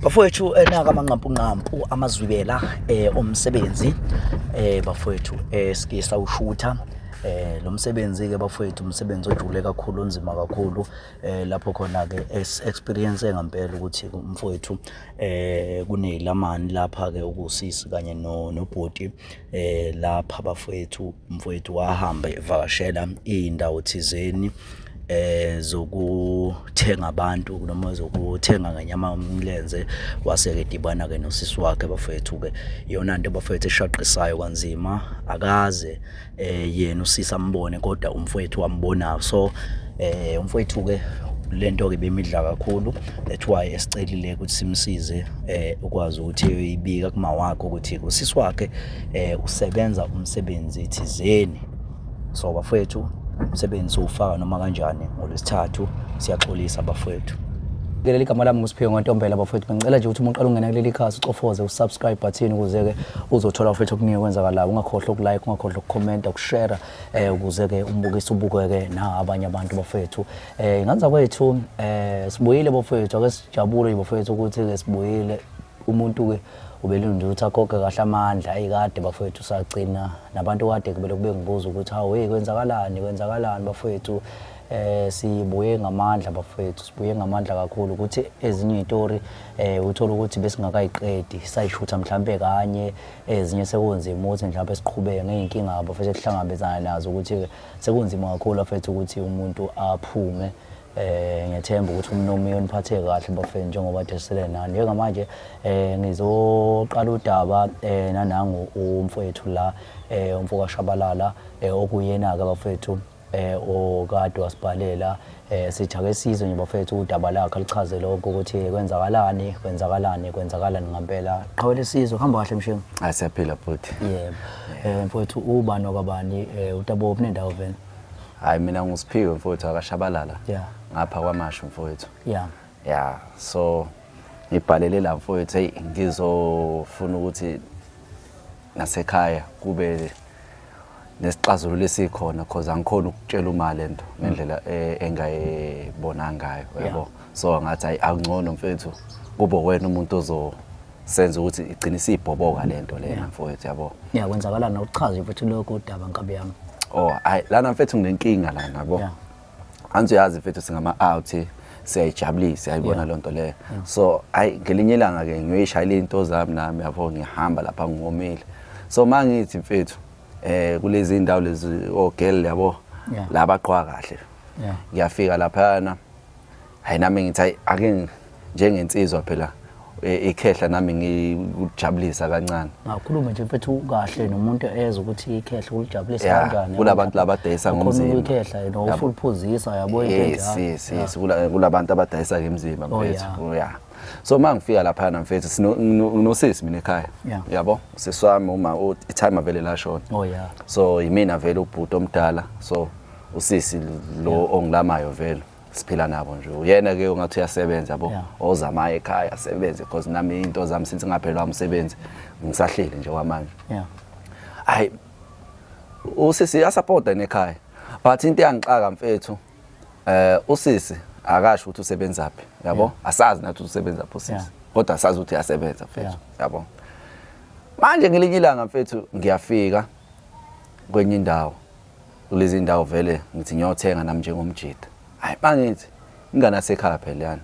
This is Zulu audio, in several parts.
Bafowethu, naka amanqampunqampu amazwibela omsebenzi bafowethu esike sawushutha. Lo msebenzi ke bafowethu, umsebenzi ojule kakhulu, onzima kakhulu, lapho khona ke experience ngempela ukuthi umfowethu kunelamani lapha ke ukusisi kanye no nobhuti lapha bafowethu. Umfowethu wahamba evakashela iy'ndawo thizeni zokuthenga abantu noma zokuthenga ngenyama yomlenze, wase-ke edibana-ke nosisi wakhe bafowethu-ke. Iyona nto bafowethu eshaqisayo kanzima, akaze yena usisi ambone kodwa umfowethu wambona. So umfowethu-ke lento-ke ibimidla kakhulu, that's why esicelile ukuthi simsize ukwazi ukuthi eyoyibika kuma wakhe ukuthi usisi wakhe usebenza umsebenzi thizeni. So bafowethu, umsebenzi siwufaka noma kanjani ngoLwesithathu. Siyaxolisa bafowethu. Leli gama lami nguSiphiwe Ngontombela bafowethu. Bengicela nje ukuthi uma uqala ungena kuleli khasi ucofoze usubscribe button ukuze-ke uzothola bafowethu okuningi okwenzakalayo. Ungakhohlwa ukulike, ungakhohlwa ukukhomenta, ukushare ukuze-ke umbukiso ubukeke nabanye abantu bafowethu. Ingane zakwethu, sibuyile bafowethu, ake sijabule nje bafowethu ukuthi-ke sibuyile. Umuntu-ke ubelinde ukuthi akhokhe kahle amandla ayikade bafowethu, sagcina nabantu kade belokhu bengibuza ukuthi hawu, hey, kwenzakalani, kwenzakalani bafowethu? Sibuye ngamandla bafowethu, sibuye ngamandla kakhulu ukuthi ezinye iy'tori uthola ukuthi besingakayiqedi, sayishutha mhlampe kanye, ezinye sekunzima ukuthi mhlampe siqhubeke ngey'nkinga bafethu esihlangabezana nazo, ukuthi sekunzima kakhulu bafethu ukuthi umuntu aphume. Ngiyethemba ukuthi umnomi uniphathe kahle bafethu njengoba kade sisele nani. Njengamanje ngizoqala udaba nanangu umfowethu la, umfo kaShabalala, okuyena-ke bafethu okade wasibhalela. Sithi ake sizwe nje bafethu udaba lakhe, alichaze lonke ukuthi kwenzakalani, kwenzakalani, kwenzakalani ngampela. Qhawe lesizwe, hamba kahle mshini. Hayi, siyaphila bhuti. Yebo. Mfowethu, ubani wakabani, utabo kunendawo vele? Hayi, mina nguSiphiwe mfowethu akaShabalala. Ngapha kwaMashu mfowethu. Yeah, so ngibhalele la mfowethu, hey, ngizofuna ukuthi nasekhaya kube nesixazululo esikhona cause angikhona ukutshela uma lento ngendlela engayibona ngayo, yabo. So ngathi hayi, akungcono mfethu kube wena umuntu ozosenza ukuthi igcine isibhoboka lento lena mfowethu, yabo. Yeah, kwenzakalani? Uchaze mfethu lokho udaba, nkabi yami. Oh, hayi, lana mfethu nginenkinga lana, yabo. Anzi uyazi mfethu singama out, siyayijabulisa, siyayibona lonto leyo. So hayi, ngelinye ilanga ke ngiyoyishayela into zami nami, yabo, ngihamba lapha ngomile. So mangithi mfethu kulezi indawo lezi ogirl, yabo, la baqwa kahle. Ngiyafika laphana, hayi, nami ngithi hayi, ake njengensizwa phela ikhehla nami ngikujabulisa kancane. Ngakhuluma nje mfethu kahle nomuntu ezwe ukuthi ikhehla ulijabulisa kanjani. Kulabantu labadayisa ngomzimba. Ikhehla yena ufuliphuzisa, yabo, into enjalo. Yes, kulabantu abadayisa ngemzimba mfethu. Yeah, so uma ngifika laphana mfethu, nginosisi mina ekhaya, yabo, usisi wami uma itimer vele lashona. So yimina vele ubhuti omdala, so usisi lo ongilamayo vele siphila nabo nje, uyena ke ungathi uyasebenza, yabo, ozama ekhaya asebenze because nami into zami since ngaphelwa umsebenzi ngisahleli nje kwamanje. Hayi, usisi uyasupporta nekhaya, but into eyangixaka mfethu, usisi akasho ukuthi usebenzaphi, yabo, asazi nathi usebenzaphi usisi, kodwa asazi ukuthi uyasebenza mfethu, yabo. Manje ngelinye ilanga mfethu ngiyafika kwenye indawo kulezi indawo, vele ngithi ngiyothenga nami njengomjida. Hayi, mangithi ingane yasekhaya phela yana,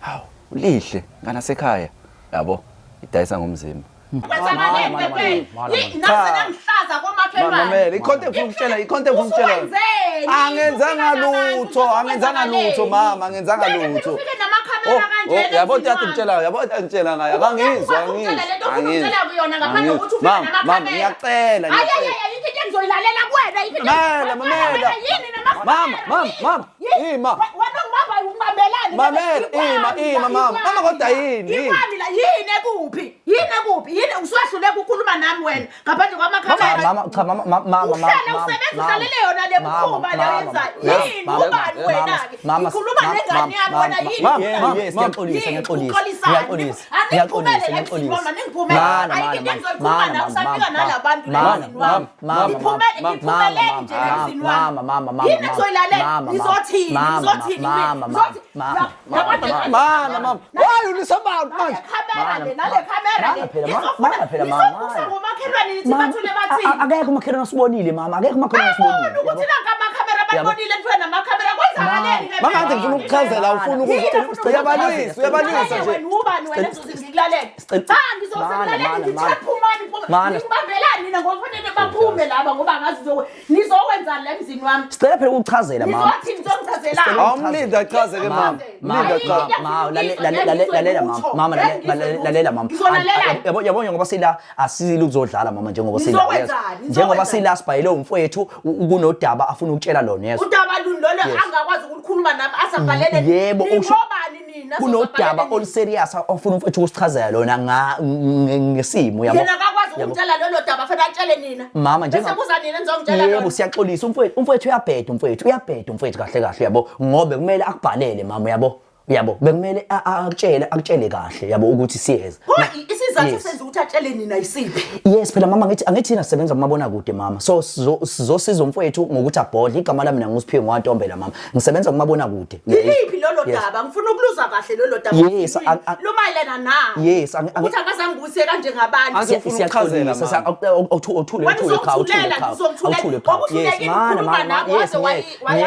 hawu, lihle ingane yasekhaya, yabo, idayisa ngomzimba. Kwenzakaleni Pepe? Naze nangihlaza komakhelwane. Mamela, ikhonto engifuna ukutshela, ikhonto engifuna ukutshela. Usuwenzeni? Angenzanga lutho, angenzanga lutho mama, angenzanga Ngeke lutho. ufike namakhamera Oh, kanjena oh, yabo emzini tata wami. ngitshela, yabo tata ngitshela ngayo, akangizwa, Ufuna angizwa. ukutshela lento ofuna Angizwa. ukutshela kuyona ngaphandle Angizwa. kokuthi ufike Mama, mama, namakhamera. ngiyacela, Hayi, hayi, ngiyacela. hayi, ayikho into engizoyilalela kuwena, ayikho into Mamela, mamela. Yini namakhamera? Mama, mama, Yini? mama, Yini? ima. Wena ungibamba ungibambelani? Mamela, ima, ima, mama. Mama, kodwa yini, yini? Ikwami la, yini ekuphi? Yini ekuphi? Yini usuyahluleka ukukhuluma nami wena ngaphandle kwamakhamera? Mama, cha, mama, mama, mama. Uhlale Mama, usebenza mama, uhlalele yona le mama, mkhuba le mama, oyenzayo. mama, Yini mama, ubani mama, wena-ke? mama, Ngikhuluma mama, nengane yami mama, wena yini? Mama, Yebo, mama, yes, mama. ngiyaxolisa, Yini? ngiyaxolisa, Uxolisani? ngiyaxolisa. Aningiphumelele Ngiyaxolisa, emzini wami, ngiyaxolisa. aningiphumelele. Mana, Ayikho into mana, engizoyikhuluma mana, nawe usafika mana, nalabantu la mana, emzini wami. mama, Ngiphumele, mama, ngiphumeleni mama, nje la emzini wami. mama, mama, mama, Yini engizoyilalela? mama, Ngizothini? mama, Ngizothini mama, mina? mama, Ngizothi- mama, Yabona- Mana mama. Why ulisa abantu manje? Nale khamera le, nale khamera Mana le. phela, mana- Nizofuna- mana phela, mama, nizobusa mana. ngomakhelwane nithi Mama, bathule bathini? akekho umakhelwane osibonile mama, akekho umakhelwane osibonile. Babona ukuthi nanka amakhamera Yabo. babonile kuthiwa namakhamera kwenzakaleni ke Mama ngathi ngifuna ukuchazela ufuna Yini ukuze ufuna uyabalisa uyabalisa nje. Wena ubani wena ezoze ngikulalela? Sicela- Cha ngizoze Mana, ngikulalela mana, ngithi mana. phumani phuma. Mana. Ngibambelani nina ngoba kufanele baphume laba ngoba angazi nizokwenzani la emzini wami. Sicela phela ukuchazela mama. Nizothini nizongichazelani? Awumlinde achaze ke mama. Mama, Mlinde achaze. mama, lalela mama, mama lalela mama. Yabo yabo njengoba sila asizile ukuzodlala mama njengoba sila. Nizokwenzani? Njengoba sila sibhayele umfowethu kunodaba afuna ukutshela lona yezwa. Udaba luni lolo angakwazi ukulikhuluma nami asabhalele. Yebo, usho- Ningobani nina? Kunodaba oluserious afuna umfowethu ukusichazela lona nga ngesimo yabo. Yena akakwazi Yabo. ukutshela lolo daba fanele atshele nina. Mama njenga Bese kuza nina nizongitshela Yebo lona. siyaxolisa umfowethu umfowethu uyabheda umfowethu uyabheda umfowethu kahle kahle yabo ngoba kumele akubhalele mama uyabo yabo bekumele akutshele akutshele kahle yabo ukuthi siyeza Pho isizathu Yes. senza ukuthi atshele nina isiphi? Yes phela mama ngithi angithi thina sisebenza kumabonakude mama so sizosiza umfowethu ngokuthi abhodle igama lami mina ngusiphiwe ngwantombela mama ngisebenza kumabonakude Yiliphi lolo Yes. daba? Ngifuna ukuluzwa kahle lolo daba. Yes, Ukuthi lumayelana na? Yes, Ukuthi akazange ngibuyise kanje ngabantu. Angi- Ngifuna ukuchazela, siyaxolisa mama. awuthule Wena uthule cha uthule uzongithulela, cha ngizongithulela. awuthule cha Ngoba uhlulekile ukukhuluma nami, waze waya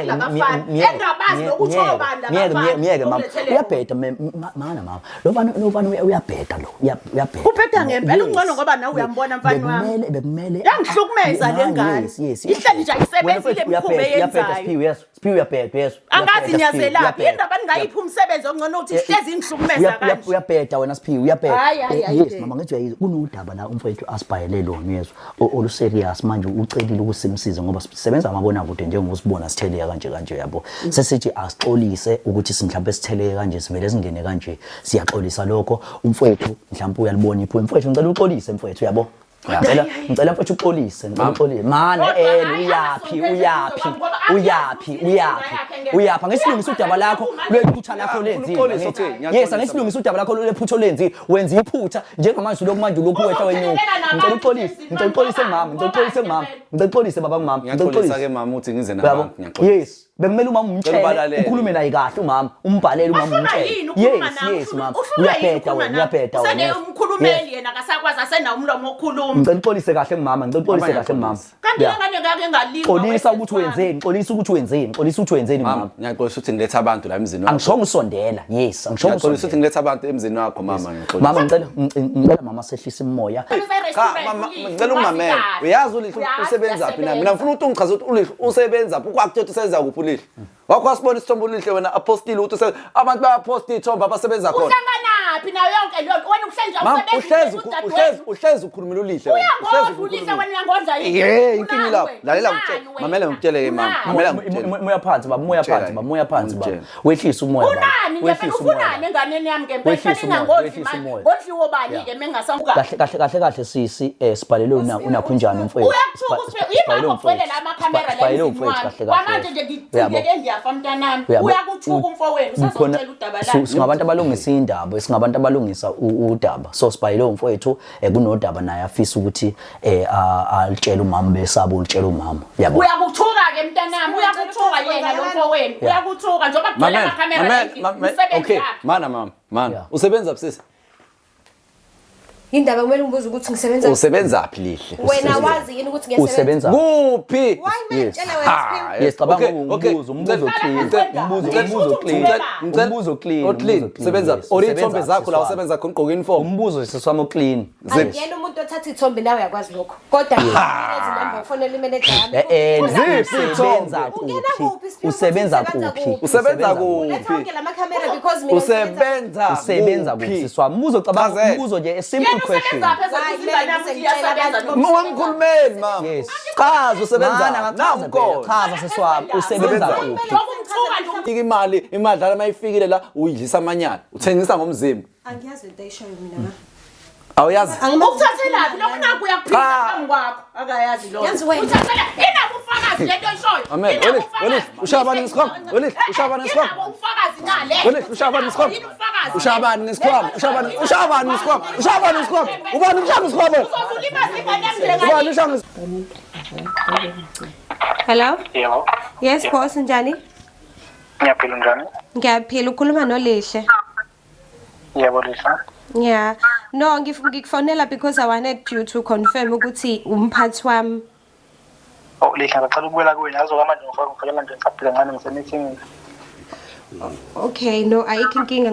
kulabafana. Engabazi nokuthi obani labafana miyeke mama okulethele uyabheda mana mama lo mfana lo mfana uyabheda lo uyabheda Ubheda ngempela, Yes. ungcono ngoba nawe uyambona mfana wami. bekumele bekumele Yangihlukumeza le Ma, ngane. yes yes Ihleli nje ayisebenzi Wena mfethu le mikhuba uyabheda, uyabheda eyenzayo. Siphiwe yes Siphiwe uyabheda yes Angazi Uyabheda, Siphiwe, niyazelaphi. uyabheda. Indaba ningayiphi umsebenzi ongcono ukuthi hlezi ingihlukumeza kanje. Uyabheda wena Siphiwe uyabheda. Hayi, hayi, hayi, Yes ke. mama ngithi uyayizwa kunodaba la umfowethu asibhayele lona uyezwa oluserious manje ucelile ukuthi simsize ngoba sisebenza amabonakude njengoba usibona sitheleka kanje kanje yabo. Sesithi asixolise ukuthi mhlawumbe sitheleke kanje sivele singene kanje siyaxolisa lokho umfowethu mhlawumbe uyalibona iphupho mfowethu ngicela uxolise mfowethu yabo. Ngicela ngicela mfowethu uxolise ngicela uxolise mana Kodwa el hayi, uyaphi akasondeli uyaphi ngoba uyaphi akasondeli uyaphi yakhe ngempela. uyaphi angisilungisa udaba lakho lwephutha lakho lenzile Uxolise, angithi. okay, Yes ngiyaxolisa. angisilungisa udaba lakho lwephutha olenzile wenza iphutha njengamanje ulokhu manje ulokhu wehla wenyuka Uzothelelana nabantu ngicela uxolise emzini ngicela uxolise wami, mama ngicela uxolise mama ngobani ngicela uxolise baba mama ngicela Ngiyaxolisa ke uxolise mama ukuthi ngize uyabo nabantu ngiyaxolisa. yes bekumele umama Ngicela umtshele ubalalele. ukhulume naye kahle umama umbhalele umama Uhlulwa umtshele yini ukukhuluma yes nami? yes mama Uhlulwa yini uyabheda ukukhuluma wena nami? uyabheda wena Usene yes. umkhulumeli yena akasakwazi asenawo umlomo wokukhuluma. Ngicela uxolise kahle kumama ngicela uxolise Mama, kahle kumama Kanti Yeah. le ngane ngake ngalingwa. xolisa ukuthi wenzeni xolisa ukuthi wenzeni xolisa ukuthi wenzeni Mama mama ngiyaxolisa ukuthi ngiletha abantu la emzini wakho. angishongo usondela yes angishongo Ngiyaxolisa ukuthi usondela ngiletha abantu emzini wakho mama ngiyaxolisa. mama ngicela ngicela mama sehlise imoya Cha mama ngicela ungimamele. Uyazi uLihle usebenzaphi na? Mina ngifuna ukuthi ungichaze ukuthi uLihle usebenzaphi. Ukwakutshela ukuthi usebenza kuphi uLihle. Wakho wasibona isithombe uLihle wena apostile ukuthi usebenza abantu bayaposta iy'thombe abasebenza khona. Uhlanganaphi nayo yonke leyo nto? Wena uhleli nje Mama awusebenzi uhlezi udadewenu. uhlezi uhlezi ukhulumela uLihle wena. Uyangondla Uhlezi uLihle ukhulumela. wena uyangondla yini? Ye inkinga Unani ilapho. wena? Lalela Unani ngikutshele. wena? Mamela ngikutshele ke mama. Unani? Mamela ngikutshele. Moya phansi baba moya Ngitshela phansi yini? baba moya phansi baba Ngitshela. wehlisa umoya baba Unani ngempela wehlisa umoya ufunani baba. enganeni yami ngempela Wehlisa fanele umoya, ingangondli wehlisa manje. umoya. Ngondliwo bani ke mengasamuka. kahle kahle kahle kahle sisi sibhalele una unakhunjani umfowethu Uyakuthuka uSiphe, yingakho kuvele la amakhamera la sibhalele emzini umfowethu wami. kahle kahle Kwamanje nje Uyabo? ngicikeke ngiyafa mntanami. Uyabo? Uyakuthuka umfowenu, Khona- usazongitshela udaba lakhe. Singabantu abalungisa indaba, singabantu abalungisa udaba. So sibhayile umfowethu kunodaba naye afisa ukuthi alitshele umama besaba ulitshela umama. Uyabo? Uyakuthuka ke mntanami, uyakuthuka yena lo mfowenu. Uyakuthuka njengoba kugcwele Mamela, amakhamera la mamela, endlini. mamela. Umsebenzi Okay, wakhe. mana mama, mana. Yeah. Usebenza phi sisi? Indaba kumele ungibuze ukuthi ngisebenza Usebenza phi Lihle? wena wazi yini ukuthi ngiyasebenza Usebenza Kuphi? Why kumele Yes. ngitshele wena Ha, Siphiwe? Yes, cabanga okay, okay. umbuzo, umbuzo Ngicela- clean. ngicela- Umbuzo, ngicela- umbuzo clean. ngicela- Umbuzo clean, Oh, clean. umbuzo clean, Sebenza. yes. Or Usebenza iy'thombe phi, zakho la siswami? usebenza khona ugqoke uniform. Umbuzo siswami clean. Angiyena umuntu othatha iy'thombe nawe uyakwazi lokho kodwa nginikeza inamba ufonele imeneja yami Eh Ziphi usebenza iy'thombe? Ungena kuphi? kuphi, Siphiwe, Usebenza ukuthi usebenza kuphi? kuphi? Usebenza kuphi? Uletha wonke la makhamera because mina ngisebenza- Usebenza Usebenza kuphi siswami? Umbuzo cabanga Chazela. umbuzo nje a simple Yena question. usebenza phi Why ezokuthi ingane kumele yami ngize ukuthi ngitshele iyasebenza abantu? noma Ungamkhulumeli mama. Yes. Chaza usebenza. Mana Nawu ngachaza phela, khona. chaza siswami usebenza Usebenza kuphi? Ngokumthuka nje Ifika imali, imadlala mayifikile la uyidlisa amanyala. Uthengisa ngomzimba. Angiyazi lento ayishoyo mina ma. Awuyazi? Angimazi Ukuthathelaphi lokho nakho uyakuphika Cha. phambi kwakho akayazi lokho. Yazi wena. Uthathela inabo ufakazi. ubufakazi lento oyishoyo? Amen. Inabo Welihle, ubufakazi? Welihle, ushaya bani ngesikhwama? Welihle, ushaya bani ngesikhwama? Inabo ubufakazi na le? Welihle, ushaya bani ngesikhwama? Yini ubufakazi? Ushaya bani ngesikhwama? Ushaya bani? Ushaya bani ngesikhwama? Ushaya bani ngesikhwama? Ubani ushaya ngesikhwama? Uzoze ulimaze ingane yami njengani? Ubani ushaya ngesikhwama? Hello? Yebo. Yes boss, njani? Ngiyaphila njani? Ngiyaphila ukhuluma noLihle. Yebo Lisa. Yeah. No, ngikufonela because I wanted you to confirm ukuthi umphathi wami. Oh Lihla ngicela ukubuyela kuwena yazi okwamanje ngifaka ngifake manje ngisaphila ngane ngisemeeting. Okay, no ayikho inkinga.